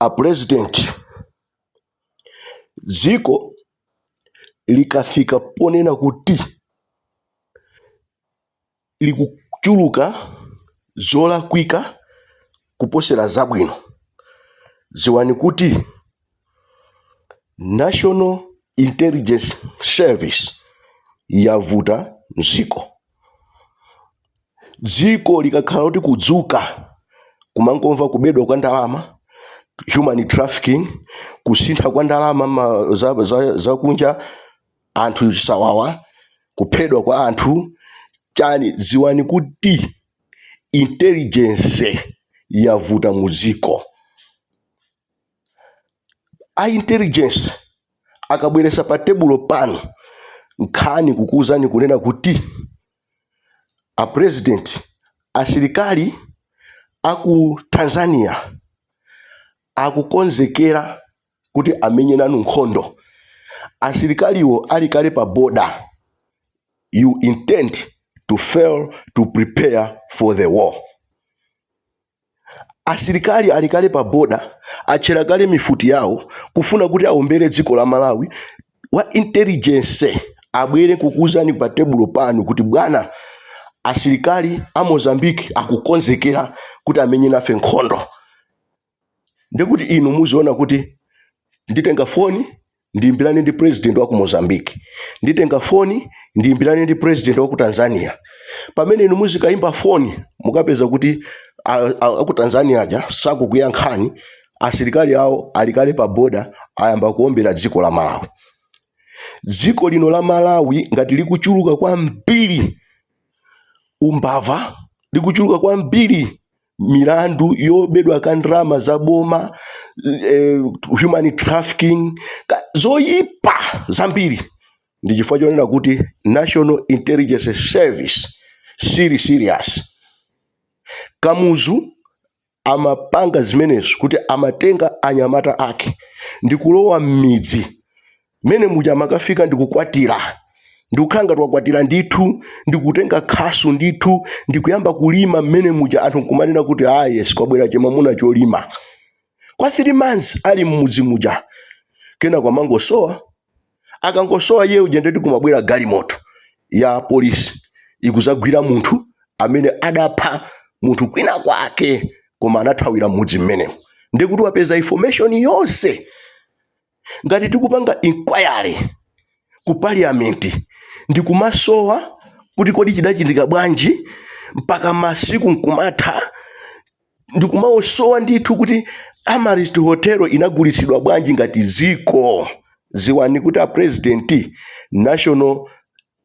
A president, dziko likafika ponena kuti likuchuluka zolakwika kuposera zabwino, dziwani kuti National Intelligence Service yavuta mdziko. Dziko likakhala kuti kudzuka kumangomva kubedwa kwa ndalama, human trafficking, kusintha kwa ndalama za kunja, anthu chisawawa, kuphedwa kwa anthu, chani, dziwani kuti intelligence yavuta mu dziko. A intelligence akabweresa pa tebulo pano nkhani kukuwuzani kunena kuti, a president, asilikali aku Tanzania akukonzekera kuti amenye nanu nkhondo, asilikaliwo ali kale pa border, you intend to fail to prepare for the war. Asilikali ali kale pa border, atchera kale mifuti yawo kufuna kuti awombere dziko la Malawi. Wa intelligence abwere kukuwuzani pa tebulo pano kuti, bwana, asilikali a Mozambique akukonzekera kuti amenye nafe nkhondo, ndikuti inu muziona kuti nditenga foni ndiyimbirane ndi president wa ku Mozambique, nditenga foni ndiyimbirane ndi president wa ku Tanzania. Pamene inu muzikayimba foni, mukapeza kuti aku Tanzania aja sakukuyankhani, asilikali awo alikale pa border, ayamba kuombera dziko la Malawi. Dziko lino la Malawi ngati likuchuluka kwambiri umbava, likuchuluka kwambiri milandu yobedwa ka ndalama za boma, human trafficking, zoyipa zambiri, ndi chifukwa chonena kuti National Intelligence Service sili serious. Kamuzu amapanga zimenezo kuti amatenga anyamata ake ndi kulowa m'midzi mmene muja, amakafika ndikukwatira, ndikukhala ngati wakwatira ndithu, ndikutenga khasu ndithu, ndikuyamba kulima mmene muja. Anthu nkumanena kuti, "Ah, yes, kwabwera chimamuna cholima." Kwa 3 months ali mmudzi muja, kena kwamangosowa. Akangosowa iye uja, ndeti kumabwera galimoto ya polisi ikuzagwira munthu amene adapha munthu kwina kwake koma anathawira mmudzi mmenemo, ndikuti wapeza information yonse. Ngati tikupanga inquiry ku parliament ndikumasowa kuti kodi chidachitika bwanji mpaka masiku nkumatha, ndikumasowa ndithu kuti Amaryllis Hotel inagulitsidwa bwanji ngati dziko, ziwani kuti a president, National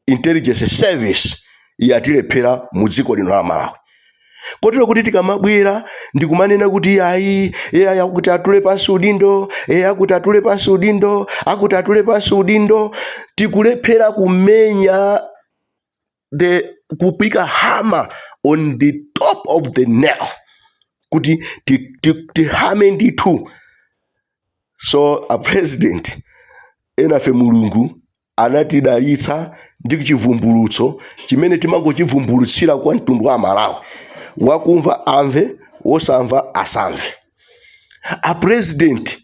Intelligence Service yatilephera mu dziko lino la Malawi. Kotero kuti tikamabwera ndikumanena kuti ayi, iye akuti atule pansi udindo, iye akuti atule pansi udindo, akuti atule pansi udindo, tikulephera kumenya the kupika hammer on the top of the nail kuti tihame ndithu. So a president, enafe Mulungu anatidalitsa ndi chivumbulutso chimene timangochivumbulutsira kwa mtundu wa Malawi. Wakumva amve, wosamva asamve. A president,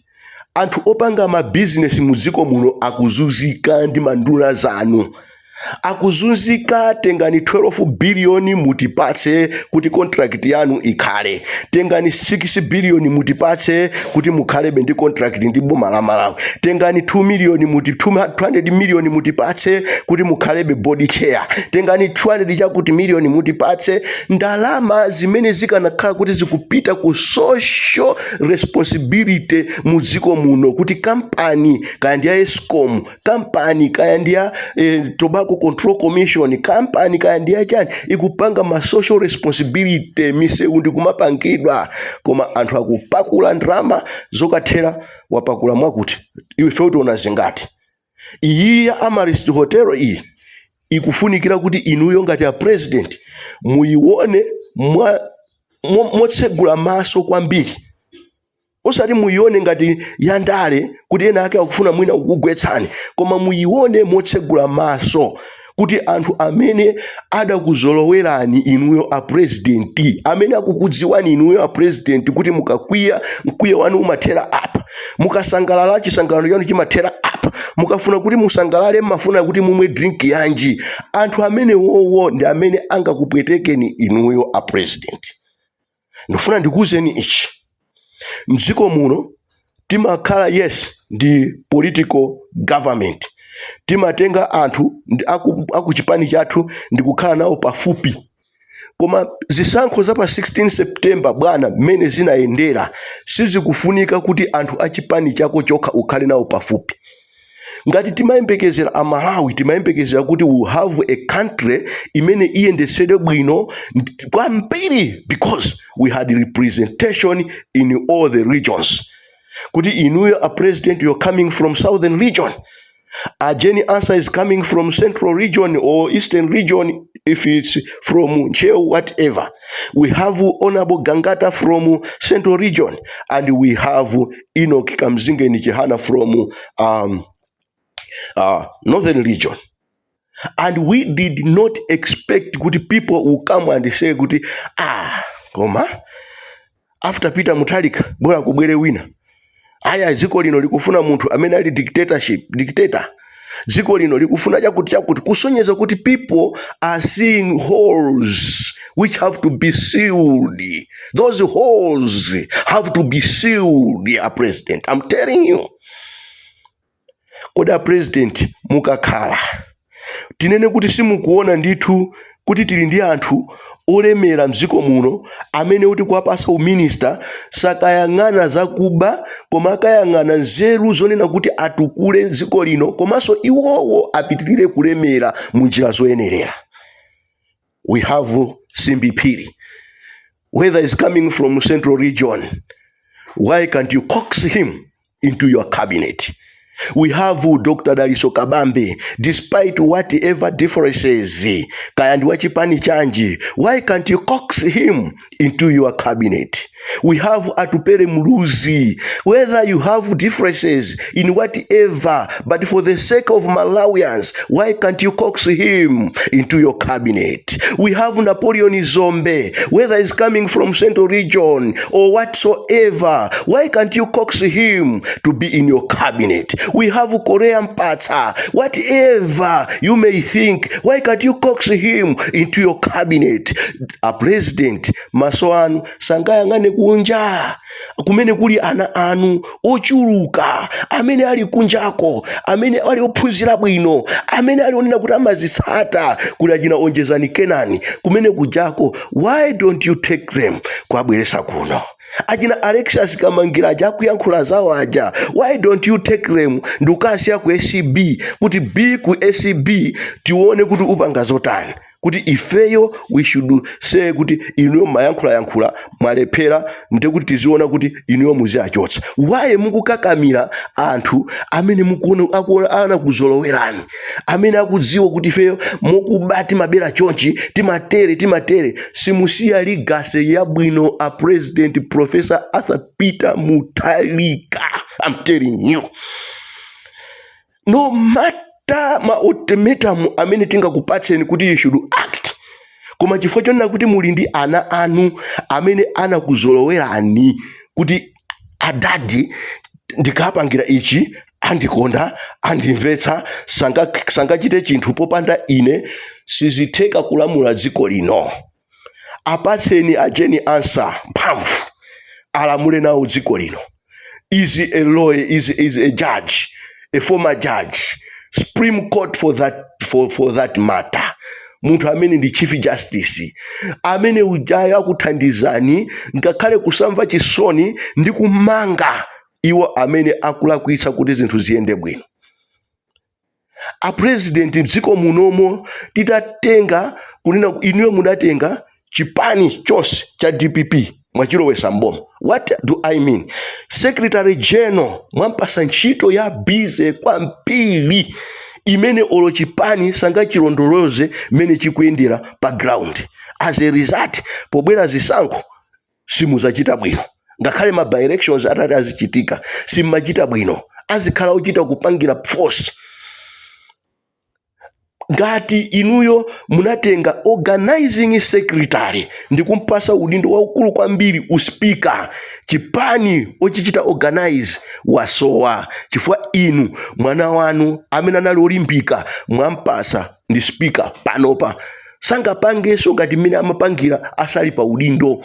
anthu opanga mabizinesi mu dziko muno akuzunzika ndi manduna zanu, akuzunzika. Tengani 12 biliyoni mutipatse kuti contract yanu ikhale, tengani 6 biliyoni mutipatse kuti mukhalebe ndi contract ndi boma la Malawi, tengani 2 miliyoni muti 200 miliyoni mutipatse kuti mukhalebe board chair, tengani 200 chakuti miliyoni mutipatse. Ndalama zimene zikanakhala kuti zikupita ku social responsibility mu dziko muno, kuti kampani kaya ndi ya Escom, kampani kaya ndi ya Tobacco Control Commission, kampani kaya ndi ya chani, ikupanga ma social responsibility, misewu ndikumapangidwa, koma anthu akupakula ndalama zokathera wapakula mwakuti ife utiona zingati. Iyi ya Amaryllis Hotel iyi ikufunikira kuti inuyo ngati a president muyione motsegula maso kwambiri, osati muyione ngati yandale kuti ena ake akufuna mwina kukugwetsani, koma muyione motsegula maso. Kuti anthu amene adakuzolowerani inuyo a president, amene akukudziwani inuyo a president kuti mukakwiya, mkwiyo wanu umathera apa, mukasangalala, chisangalalo chanu chimathera apa, mukafuna kuti musangalale mmafuna kuti mumwe drink yanji, anthu amene wowo ndi amene angakupwetekeni inuyo a president. Ndifuna ndikuwuzeni ichi: mdziko muno timakhala, yes, ndi political government, timatenga anthu ndi aku chipani chathu ndi kukhala nawo pafupi. Koma zisankho za pa 16 September, bwana, mmene zinayendera, sizikufunika kuti anthu achipani chako chokha ukhale nawo pafupi. Ngati timayembekezera, Amalawi timayembekezera kuti we have a country imene iyendetsedwe bwino kwambiri because we had representation in all the regions, kuti inuyo a president, you're coming from Southern Region, a Jane Ansah is coming from Central Region or Eastern Region, if it's from Ntcheu, whatever. We have Honorable Gangata from Central Region, and we have Enoch Kamzingeni Chihana from Northern Region. And we did not expect kuti people will come and say kuti, "Ah, koma after Peter Mutharika bola kubwere wina. Aya, dziko lino likufuna munthu amene ali dictatorship, dictator. Dziko lino likufuna chakuti chakuti," kusonyeza kuti people are seeing holes which have to be sealed. Those holes have to be sealed, a president, I'm telling you. Kodi a president, mukakhala, tinene kuti simukuona ndithu kuti tili ndi anthu olemera mdziko muno amene kuti kuwapasa uminista sakayang'ana zakuba, koma akayang'ana nzeru zonena kuti atukule dziko lino komanso iwowo apitirire kulemera mu njira zoyenerera? We have Simbi Phiri, whether is coming from Central Region, why can't you coax him into your cabinet? We have Dr. Daliso Kabambe, despite whatever differences, kaya ndi wachipani chanji, why can't you coax him into your cabinet? We have Atupele Muluzi, whether you have differences in whatever, but for the sake of Malawians, why can't you coax him into your cabinet? We have Napoleon Dzombe, whether he's coming from Central Region or whatsoever, why can't you coax him to be in your cabinet? We have Korea Mpatsa, whatever you may think, why can't you coax him into your cabinet? A president, maso anu sangayang'ane kunja kumene kuli ana anu ochuluka amene ali kunjako, amene ali ophunzira bwino, amene ali onena kuti amazitsata, kuli achina Onjezani Kenani kumene kujako? Why don't you take them kuwabweretsa kuno? Achina Alexius Kamangira aja akuyankhula zawo aja, why don't you take them ndikukasiya ku ACB, kuti b ku ACB tione kuti upanga zotani, kuti ifeyo we should say kuti inuyo mayankhulayankhula mwalephera, nde kuti tiziona kuti inuyo muziachotsa? Why mukukakamira anthu amene mukuona akuona anakuzolowerani, amene akudziwa kuti ifeyo mukuba timabera chonchi, timatere timatere? Simusiya legacy yabwino, a President Professor Arthur Peter Mutharika, I'm telling you. No matter ma ultimatum amene tingakupatseni kuti you should act, koma chifukwa chonena kuti muli ndi ana anu amene anakuzolowerani kuti adadi ndikapangira ichi, andikonda, andimvetsa, sangachite chinthu popanda ine, sizitheka kulamula dziko lino. Apatseni a Jane Ansah mphamvu, alamule nawo dziko lino. Is a lawyer, is a judge, a former judge, Supreme Court for that matter, munthu amene ndi Chief Justice amene ujayo akuthandizani ngakhale kusamva chisoni ndi kumanga iwo amene akulakwitsa kuti zinthu ziyende bwino. A president, mdziko munomo titatenga kunena inuyo mudatenga chipani chonse cha DPP, mwachilowesa mboma. What do I mean? Secretary General mwampasa ntchito ya busy kwambiri imene olo chipani sangachilondoloze mmene chikuyendera pa ground. As a result, pobwera zisankho simuzachita bwino. Ngakhale ma by-elections atati azichitika, simmachita bwino, azikhala ochita kupangira force. Ngati inuyo munatenga organizing secretary ndikumpasa udindo waukulu kwambiri, uspika, chipani ochichita organize wasowa chifukwa inu mwana wanu amene anali olimbika mwampasa ndi speaker, panopa sangapangenso ngati mmene amapangira asali pa udindo.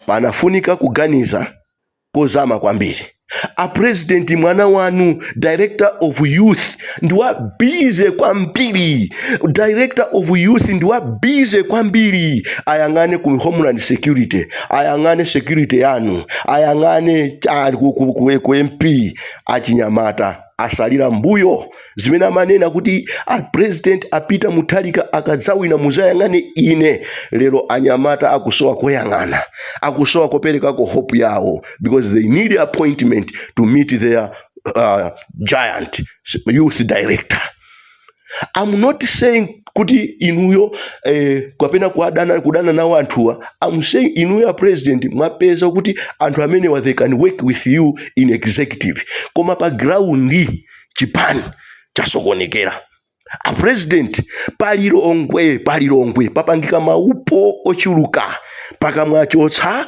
Panafunika kuganiza kozama kwambiri. A president, mwana wanu director of youth ndi wa busy kwambiri, director of youth ndi wa busy kwambiri. Ayang'ane ku Homeland Security, ayang'ane security yanu, ayang'ane ku MP. Achinyamata asalira mbuyo. Zimene amanena kuti a President a Peter Mutharika akadzawina muzayang'ane ine, lero anyamata akusowa koyang'ana, akusowa koperekako hope yawo, because they need appointment to meet their giant youth director. I'm not saying kuti inuyo kapena kudana nawo anthuwa. I'm saying inuyo a president mwapeza kuti anthu amenewa, they can work with you in executive, koma pa ground chipani chasokonekera. A president, palilongwe, palilongwe papangika maupo ochuluka pakamwachotsa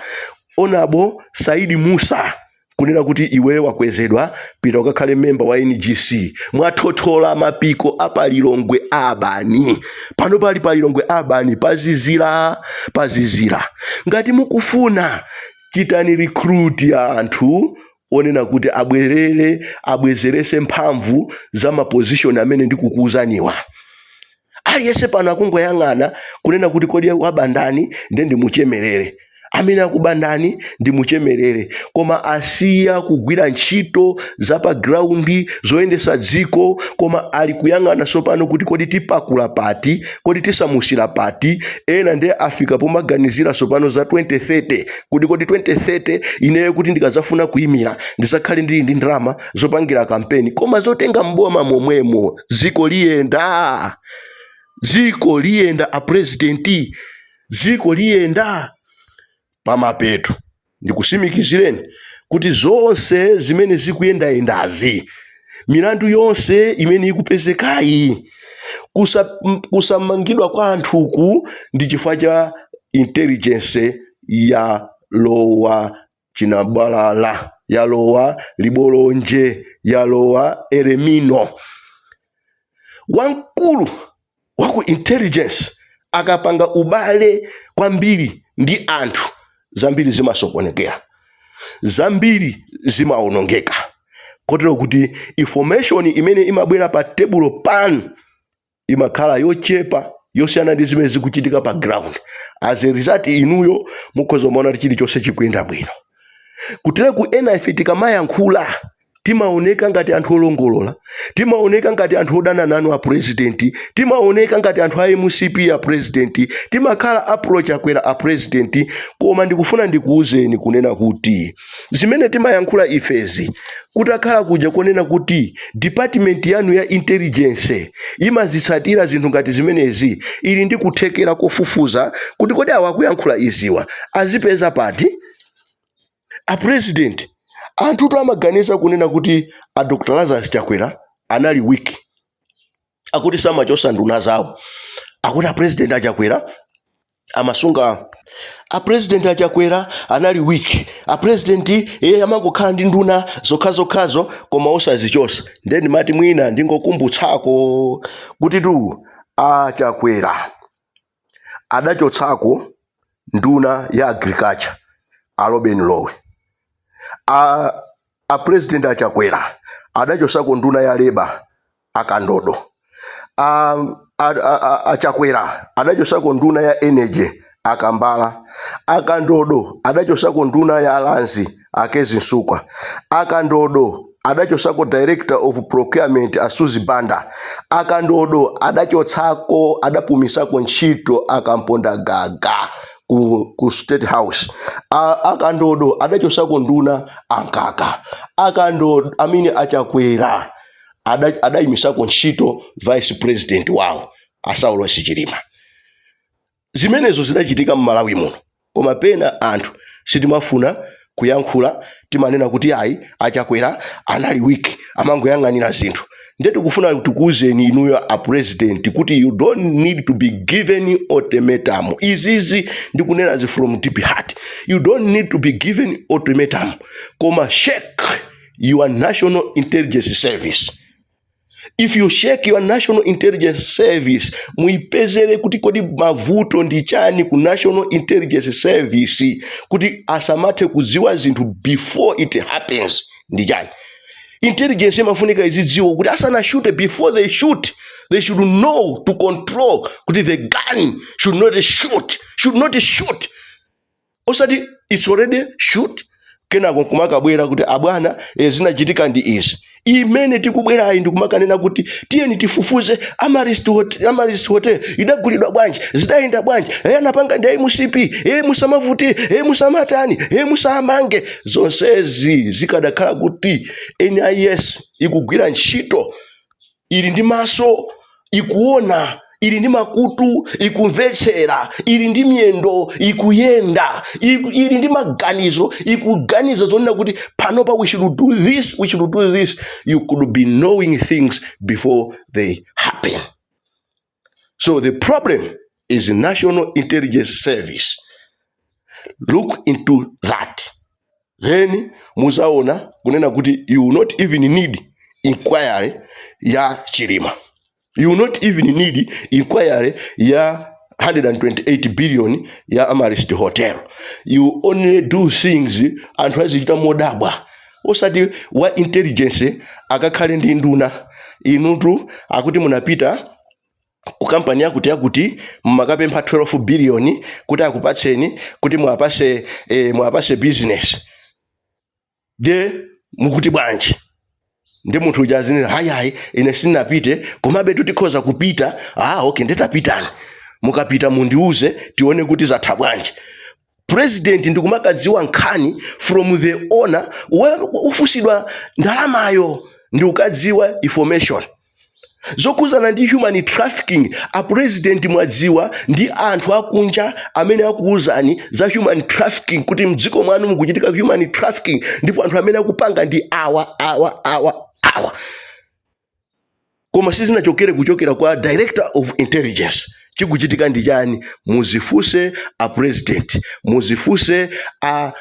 Honourable Saidi Musa kunena kuti iwe wakwezedwa, pita ukakhale memba wa NGC. Mwathothola mapiko a Palilongwe Urban. Pano pali Palilongwe Urban pazizira, pazizira. Ngati mukufuna, chitani recruit ya anthu onena kuti abwerere, abwezerese mphamvu za ma position amene ndikukuuzaniwa. Aliyense pano akungoyang'ana kunena kuti kodi wabandani nde ndimuchemerere, amene akubandani ndimuchemerere, koma asiya kugwira ntchito za pa ground zoyendesa dziko, koma ali kuyang'ana tsopano kuti kodi tipakula pati, kodi tisamusira pati. Ena ndiye afika pomaganizira tsopano za 2030, kuti kodi 2030 ineyo kuti ndikadzafuna kuyimira ndisakhale ndili ndi ndalama zopangira kampeni, koma zotenga mboma momwemo. Dziko liyenda, dziko liyenda, a president, dziko liyenda. Pamapeto ndikusimikizireni kuti zonse zimene zikuyendayendazi, milandu yonse imene ikupezekayi, kusamangidwa kwa anthuku ndi chifukwa cha intelligence ya lowa chinabwalala, yalowa libolonje, yalowa eremino. Wamkulu waku intelligence akapanga ubale kwambiri ndi anthu, zambiri zimasokonekera, zambiri zimawonongeka, kotero kuti information imene imabwera pa tebulo panu imakhala yochepa, yosiyana ndi zimene zikuchitika pa ground. As a result, inuyo mukhoza kumaona kuti chilichonse chikuyenda bwino. Kutereku ena ife tikamayankhula timaoneka ngati anthu olongolola, timaoneka ngati anthu odana nanu a president, timaoneka ngati anthu a MCP a president, timakhala a pro Chakwera a president. Koma ndikufuna ndikuwuzeni kunena kuti zimene timayankhula ifezi, kutakhala kuja konena kuti department yanu ya intelligence imazitsatira zinthu ngati zimenezi, ili ndi kuthekera kofufuza kuti kodi awa akuyankhula iziwa azipeza pati. A president, anthutu amaganiza kunena kuti a Dr Lazarus Chakwera anali weak, akuti samachosa nduna zawo, akuti a President aChakwera amasunga, a President aChakwera anali weak, a President iye amangokhala ndi nduna zokhazokhazo koma osazichosa. Ndiye ndimati mwina ndingokumbutsako kuti tu aChakwera adachotsako nduna ya agriculture, a Robin Lowe. A President aChakwera adachotsako nduna ya labour, aKandodo. AChakwera adachosako nduna ya energy, aKambala. AKandodo adachosako nduna ya lands, aKezzie Msukwa. AKandodo adachosako director of procurement, aSuzi Banda. AKandodo adachotsako, adapumisako ntchito aKamponda Gaga ku State House. AKandodo adachosako nduna aNkaka. AKandodo amene aChakwera adayimisako ntchito vice president wawo, aSaulos Chilima. Zimenezo zidachitika m'Malawi muno, koma pena anthu sitimafuna. Kuyankhula timanena kuti ayi, aChakwera anali weak, amangoyang'anira zinthu. Ndiye tikufuna tikuwuzeni inuyo a president kuti you don't need to be given ultimatum. Izizi ndikunenazi from deep heart. You don't need to be given ultimatum, koma shake your National Intelligence Service. If you shake your National Intelligence Service, muipezere kuti kodi mavuto ndi chani ku National Intelligence Service kuti asamathe kudziwa zinthu before it happens ndi chani? Intelligence imafunika izidziwa kuti asanashute, before they shoot, they should know to control kuti the gun should not shoot, should not shoot, osati it's already shoot, kenako nkumakabwera kuti abwana, zinachitika ndi izi. Imene tikubwerayi ndikumakanena kuti tiyeni tifufuze Amaryllis Hotel, Amaryllis Hotel idagulidwa bwanji, zidayenda bwanji, anapanga ndi MCP, musamavute, musamatani, musamange. Zonsezi zikadakhala kuti NIS ikugwira ntchito, ili ndi maso ikuona, ili ndi makutu ikumvetsera, ili ndi miyendo ikuyenda, ili ndi maganizo ikuganiza zonena kuti panopa we should do this, we should do this, you could be knowing things before they happen. So the problem is National Intelligence Service. Look into that, then muzaona kunena kuti you will not even need inquiry ya Chilima, you will not even need inquiry ya 128 billion ya Amaryllis Hotel. You only do things anthu azichita modabwa, osati wa intelligence akakhale ndi nduna inutu akuti munapita ku kampani yakuti yakuti mmakapempha 12 billion kuti akupatseni kuti mwapase business, de mukuti bwanji? Ndi munthu uja azinena, hayi, ine sindinapite, komabe tikhoza kupita. Ah, okay, ndetapitani. Mukapita mundiuze, tione kuti zatha bwanji. President ndikumakadziwa nkhani from the owner ufusidwa ndalamayo ndi ukadziwa information zokhuzana ndi human trafficking. A president, mwadziwa ndi anthu akunja amene akuwuzani za human trafficking, kuti mdziko mwanu mukuchitika human trafficking, ndipo anthu amene akupanga ndi awa, awa, awa, awa, koma sizinachokere kuchokera kwa director of intelligence. Chikuchitika ndi chani? Muzifunse a president, muzifunse a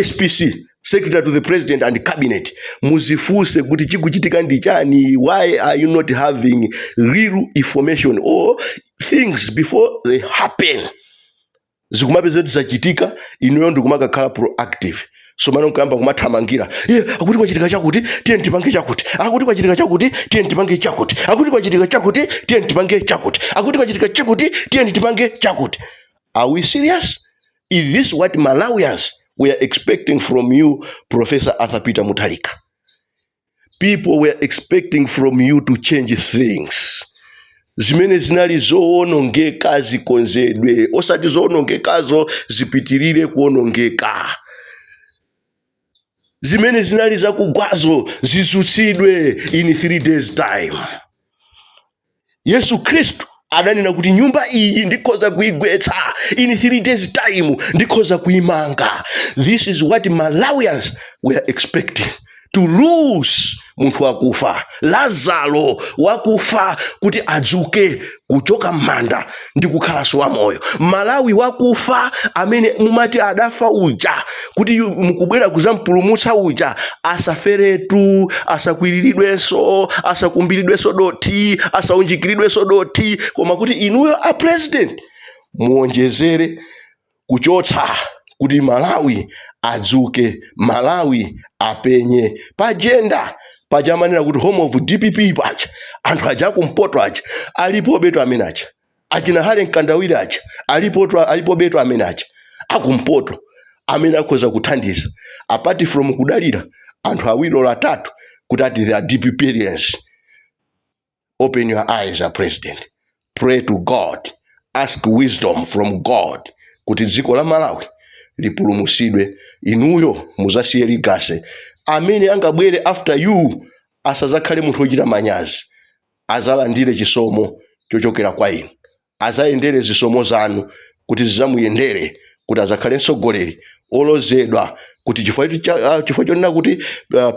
SPC, Secretary to the President and Cabinet, muzifunse kuti chikuchitika ndi chani. Why are you not having real information or things before they happen? Zikumapeza kuti zachitika, inuyo ndikumakakhala proactive. So mano nkuyamba kumathamangira, iye akuti kwachitika chakuti, tiye tipange chakuti, akuti kwachitika chakuti, tiye tipange chakuti, akuti kwachitika chakuti, tiye tipange chakuti, akuti kwachitika chakuti, tiye tipange chakuti. Are we serious? Is this what Malawians were expecting from you, Professor Arthur Peter Mutharika? People were expecting from you to change things. Zimene zinali zoonongeka zikonzedwe, osati zoonongekazo zipitirire kuonongeka. Zimene zinali zakugwazo zitsutsidwe in 3 days time. Yesu Khristu adanena kuti nyumba iyi ndikhoza kuigwetsa, in 3 days time ndikhoza kuimanga. This is what Malawians were expecting, to lose munthu wakufa, Lazaro wakufa, kuti adzuke kuchoka m'manda ndi kukhalanso wamoyo. Malawi wakufa amene mumati adafa uja, kuti mukubwera kuzampulumutsa uja, asaferetu, asakwiriridwenso, asakumbiridwenso doti, asaunjikiridwenso doti, koma kuti inuyo a president muonjezere kuchotsa kuti Malawi adzuke, Malawi apenye pa agenda paja. Amanena kuti home of DPP paja, anthu aja akumpoto aja alipo beto, amene aja achina Hale Mkandawire aja alipo, alipo beto amene aja akumpoto amene akhoza kuthandiza, apart from kudalira anthu awiri or atatu kuti ati they are DPPians. Open your eyes, a president. Pray to God, ask wisdom from God kuti dziko la Malawi lipulumutsidwe. Inuyo muzasiye legacy. Amene angabwere after you asazakhale munthu wochita manyazi, azalandire chisomo chochokera kwa inu, azayendere zisomo zanu kuti zizamuyendere, kuti azakhale mtsogoleri. Olozedwa kuti chifukwa chifukwa chonena kuti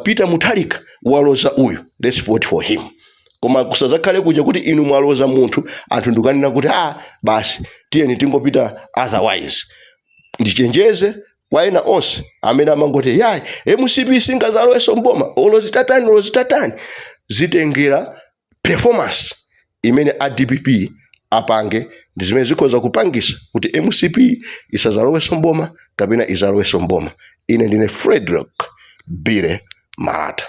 Peter Mutharika waloza uyu, let's vote for him. Koma kusazakhale kuja kuti inu mwaloza munthu, anthu ndikanena kuti ah, basi, tiyeni tingopita otherwise. Ndichenjeze kwa ena onse amene amangoti yayi, MCP singazalowenso mboma, olo zitatani, olo zitatani. Zitengera performance imene a DPP apange, ndi zimene zikhoza kupangisa kuti MCP isazalowenso mboma kapena izalowenso mboma. Ine ndine Frederick Bire Malata.